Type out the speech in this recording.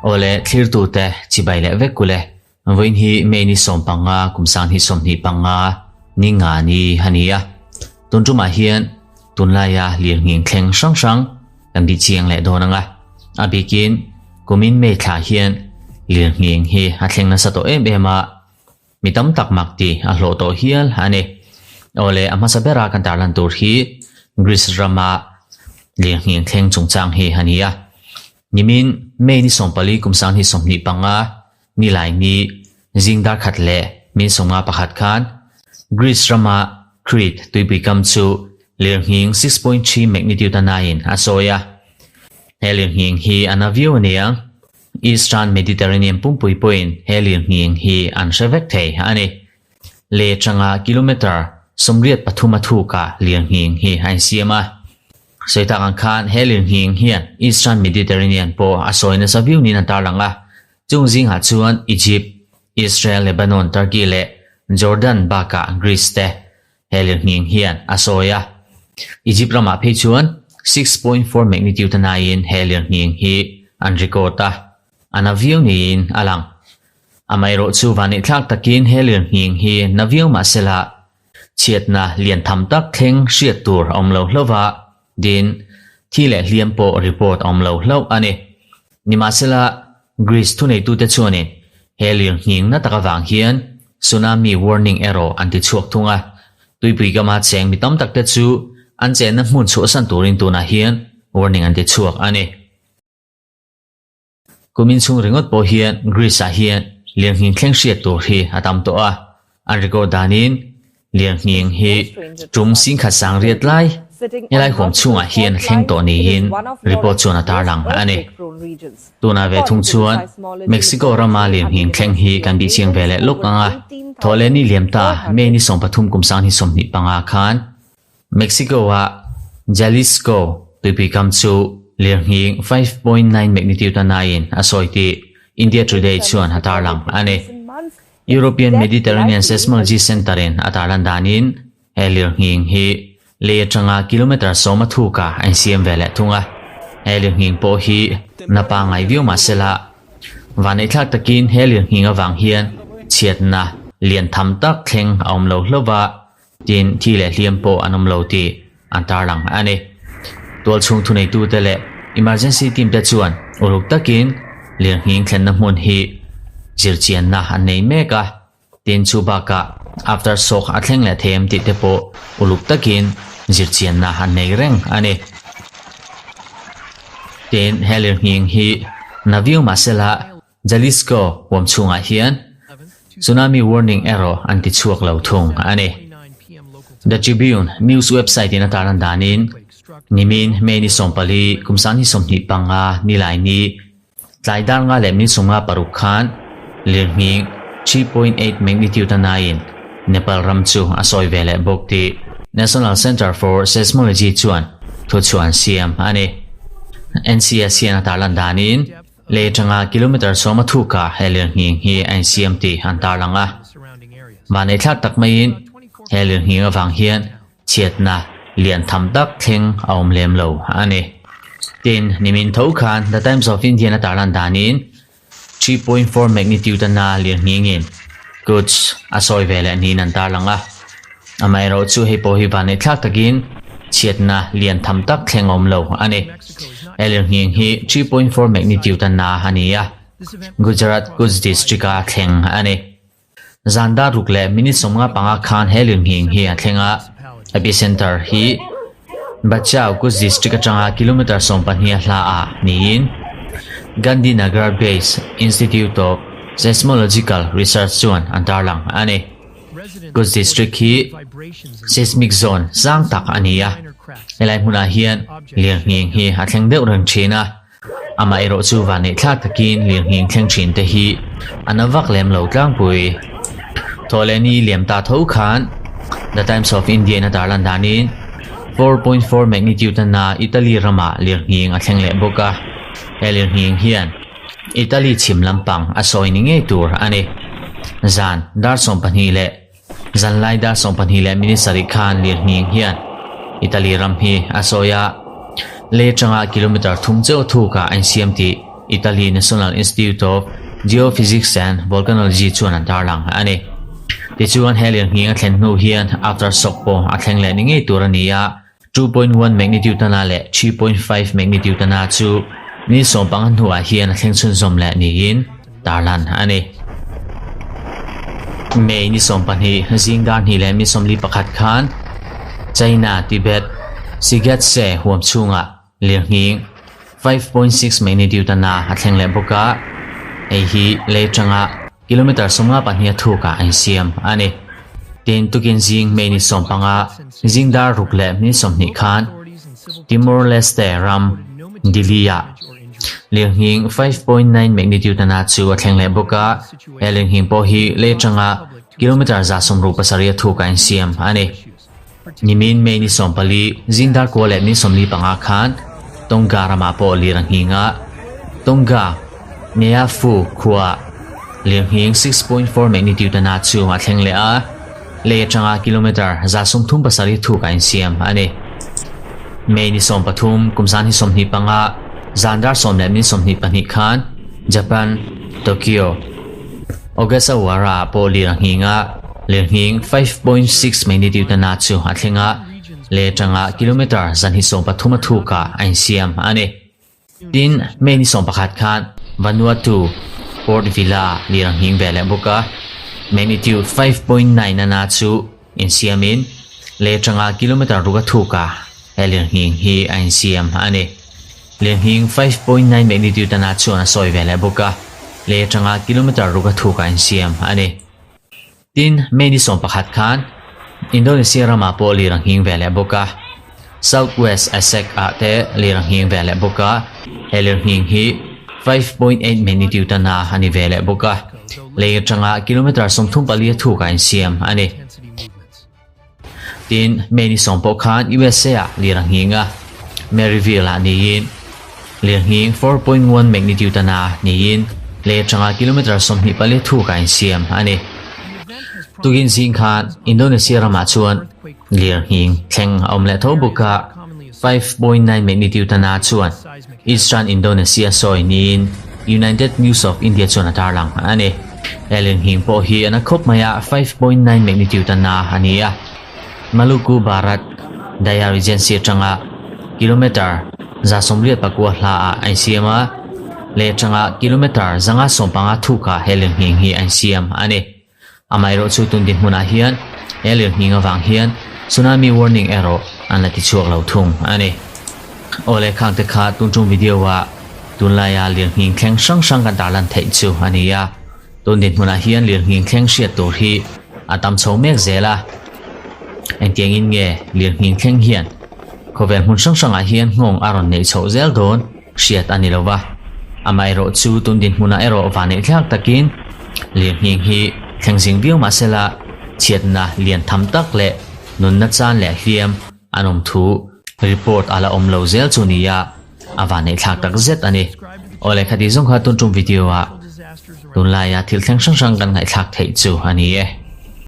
Awle thlirtute chibai leh vek kule vawiin hi May ni 15 kum 2025 ni nga ni a ni a. Tun tumah hian tunlaia lirnghing thleng hrang hrang kan bih chiang leh dawn ang a. A bikin kumin May thla hian lirnghing hi a thleng nasa tawh em em a. Mi tam tak mak tih a hlawh tawh hial a ni. Awle, a hmasa bera kan tarlan tur hi Greece rama lirnghing thleng chungchang hi a ni a. Nimin May ni 14 kum 2025 nilai ni zing dar khat leh min 51 khan Greece rama Crete tuipui kam chu lirnghing 6.3 magnitude a naiin a sawi a. He lirnghing hi a na viau a nia. Eastern Mediterranean pumpui pawhin he lirnghing hi an hre vek thei a ni. Le changa kilometre 83 a thukah lirnghing hi a insiam a. Sawi tak ang khan he lirnghing hian Eastern Mediterranean pawh a sawi nasa viau niin an tarlang a. Chung zingah chuan Egypt, Israel, Lebanon, Turkey leh Jordan bakah Greece te he lirnghing hian a sawi a. Egypt ramah phei chuan 6.4 magnitude a naiin he lirnghing hi an record a, a na viau niin a lang. Amaherawh chu vanihthlak takin he lirnghing hi na viau mah sela chhiatna lian tham tak thleng hriat tur a awm lo hlauh a, din thi leh hliam pawh report a awm lo hlauh a ni. Nimahsela, Greece thuneitute chuanin he lirnghing na tak avang hian tsunami warning erawh an ti chhuak thung a. Tuipui kama cheng mi tam takte chu an chenna hmun chhuahsan turin tunah hian warning an ti chhuak a ni. Kumin chhung ringawt pawh hian Greece-ah hian lirnghing thleng hriat tur hi a tam tawh a. An record danin lirnghing hi tum singkhat sang riat lai helai huam chhungah hian a thleng tawh niin report chuan a tarlang a ni. Tunah ve thung chuan Mexico rama lirnghing thleng hi kan bih chiang ve leh lawk ang a. Thawhleh ni liam ta May ni 13 kum 2025 khan Mexico-a Jalisco tuipui kam chu lirnghing 5.9 magnitude a naiin a sawi tih India Today chuan a tarlang a ni. European Mediterranean Seismology Centre-in a tarlan danin he lirnghing hi lei atanga kilometre 10 a thukah a insiam ve leh thung a. He lirnghing pawh hi na pangngai viau mah sela vaneihthlak takin he lirnghing avang hian chhiatna lian tham tak thleng a awm lo hlauh va, tin thi leh hliam pawh an awm lo tih an tarlang a ni. Tualchhung thuneitute leh emergency team te chuan uluk takin lirnghing thlenna hmun hi zirchianna an nei mek a, tin chu bakah after shock a thleng leh thei em tih te pawh uluk takin zirchianna an nei reng a ni. Tin, he lirnghing hi na viau mahsela Jalisco huam chhungah hian tsunami warning erawh an ti chhuak lo thung a ni. The Tribune news website in a tarlan danin nimin May ni 14 kum 2025 nilai ni tlai dar nga leh min 56 khan lirnghing 3.8 magnitude a naiin Nepal ram chu a sawi ve leh bawk tih National Center for Seismology chuan thu chuan siam a ni. NCS hian a tarlan danin Lei atanga kilometre 10 a thukah he lirnghing hi a insiam tih an tarlang a. Vaneihthlak tak maiin he lirnghing avang hian chhiatna lian tham tak thleng a awm lem lo a ni. Tin, nimin tho khan The Times of India a tarlan danin 3.4 magnitude a na lirnghingin Kutch a sawi ve leh niin an tarlang a. Amaherawh chu hei pawh hi vaneihthlak takin chhiatna lian tham tak thleng awm lo a ni. He lirnghing hi 3.4 magnitude a na a ni a, Gujarat Kutch district-a thleng a ni. Zan dar ruk leh minute 55 khan he lirnghing hi a thleng a, epicenter hi Bachau Kutch district atanga kilometre 12 a hla ah niin Gandhinagar based Institute of Seismological Research chuan an tarlang a ni. Kutch district hi seismic zone sang tak a ni a, helai hmunah hian lirnghing hi a thleng deuh reng thin a, amaherawh chu vaneihthlak takin lirnghing thleng thin te hi a na vak lem lo tlangpui. Thawhleh ni liam ta tho khan The Times of India in a tarlan danin 4.4 magnitude a na Italy ramah lirnghing a thleng leh bawk a, he lirnghing hian Italy chhim lampang a sawi ni ngei tur a ni. Zan dar 12 leh zanlai dar 12 leh minute sarih khan lirnghing hian Italy ram hi a sawi a. Lei atanga kilometre thum chauh thukah a insiam tih Italy National Institute of Geophysics and Volcanology chuan an tarlang a ni. Tichuan he lirnghing a thlen hnu hian aftershock pawh a thleng leh ni ngei tur a ni a, 2.1 magnitude ana leh 3.5 magnitude ana chu ni sawmpanga hnuah hian a thleng chhunzawm leh niin tarlan a ni. May ni 12 zing dar hnih leh mi 41 khan China Tibet Shigatse huam chhungah lirnghing 5.6 magnitude ana a thleng leh bawk a, hei hi lei atanga kilometre 54 a thukah a insiam a ni. Tin, tukin zing May ni 15 zing dar ruk leh ni 20 khan Timor-Leste ram Dili-ah lirnghing 5.9 magnitude ana chu a thleng leh bawk a, he lirnghing pawh hi lei atanga kilometre 177 a thukah a insiam a ni. Nimin May ni 14 zing dar kua leh ni 45 khan Tonga ramah pawh lir a nghing a, Tonga Neiafu khuaah lirnghing 6.4 magnitude ana chu a thleng leh a, lei atanga kilometre 137 thuk a insiam a ni. May ni 13 kum zan hi 25 zan dar 10 leh min 22 khan Japan, Tokyo, Ogasawara ah pawh lir a nghing a, lirnghing 5.6 magnitude ana chu a thleng a, lei atanga kilometre 113 a thukah a insiam a ni. Tin, May ni 11 khan Vanuatu Port Vila lir a nghing ve leh bawk a, magnitude 5.9 ana chu insiamin lei atanga kilometre ruk a thukah he lirnghing hi a insiam a ni. Lirnghing 5.9 magnitude ana chuan a sawi ve leh bawk a, lei atanga kilometre ruk a thukah a insiam a ni. Tin, May ni 11 khan Indonesia ramah pawh lir a nghing ve leh bawk a, South West Aceh ah te lir a nghing ve leh bawk a, he lirnghing hi 5.8 magnitude ana a ni ve leh bawk a, lei atanga kilometre 34 a thukah a insiam a ni. Tin, May ni sawm pawh khan USA ah lir a nghing a, Maryville ah niin lirnghing 4.1 magnitude ana niin lei atanga kilometre 24 thuk a insiam a ni. Tukin zing khan Indonesia ramah chuan lirnghing thleng a awm leh tho bawk a, 5.9 magnitude ana chuan Eastern Indonesia sawi niin United News of India chuan a tarlang a ni. He lirnghing pawh hi a na khawp mai a, 5.9 magnitude a na a ni a. Maluku Barat Daya Regency atanga kilometre 184 hla ah a insiam a, lei atanga kilometre 150 thukah he lirnghing hi a insiam a ni. Amaherawh chu tun dinhmunah hian he lirnghing avang hian tsunami warning erawh an la tichhuak lo thung a ni. Aw le khangte kha tun tum video ah tunlaia lirnghing thleng hrang hrang kan tarlan theih chu a ni a, tun dinhmunah hian lirnghing thleng hriat tur hi a tam chho mek zel a. Engtiangin nge lirnghing thleng hian khawvel hmun hrang hrangah hian nghawng a rawn neih chhoh zel dawn? Hriat a ni lo va, amaherawh chu tun dinhmunah erawh vaneih thlak takin lirnghing hi thleng zing viau mah sela chhiatna lian tham tak leh nunna chan leh hliam an awm thu report a la awm lo zel chu nia a vaneih thlak tak zet a ni. Aw leh khati zawng kha tun tum video ah tunlaia thil thleng hrang hrang kan ngaihthlak theih chu a ni e.